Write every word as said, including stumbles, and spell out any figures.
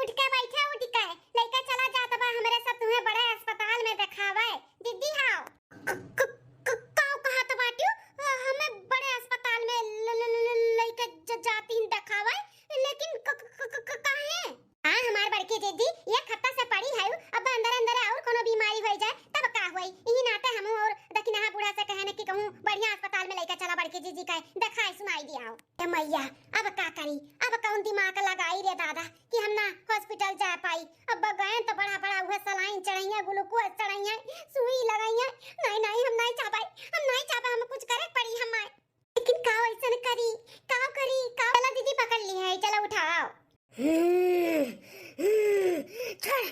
उठ के बैठा, उठ के। लइका चला जात बा हमरे साथ तुम्हें बड़े अस्पताल में देखावे। दीदी हाओ। क-, क-, क-, काऊ कहत बाटियो? अ, हमें बड़े अस्पताल में ल-, ल-, ल-, ल-, लइके ज-, जाती हैं देखावे, लेकिन क-, क-, क-, क-, काहे? हाँ, हमार बड़की दीदी, एक हफ्ता से पड़ी है, अब अंदर अंदर और कोनो बीमारी हो जाए, तब का होई? इही नाते हम और दखिनहा बूढ़ा से कहे न कि कहूँ बढ़िया अस्पताल में लइके चला बड़की जीजी का, देखाई सुनाई दियाओ। ए मैया, अब का करी? अब कौन दिमाग लगाई रे दादा कि हम ना हॉस्पिटल जा पाई। अब गए तो बड़ा बड़ा उहे सलाइन चढ़इया, ग्लूकोज चढ़इया, सुई लगइया। नहीं, नहीं, हम नहीं चाहबाई, हम नहीं चाहबाई, हम कुछ करे पड़ी हमार। लेकिन का ऐसन करी, का करी, का? चला दीदी पकड़ ली है, चला उठाओ। हम्म, हम्म, छोड़,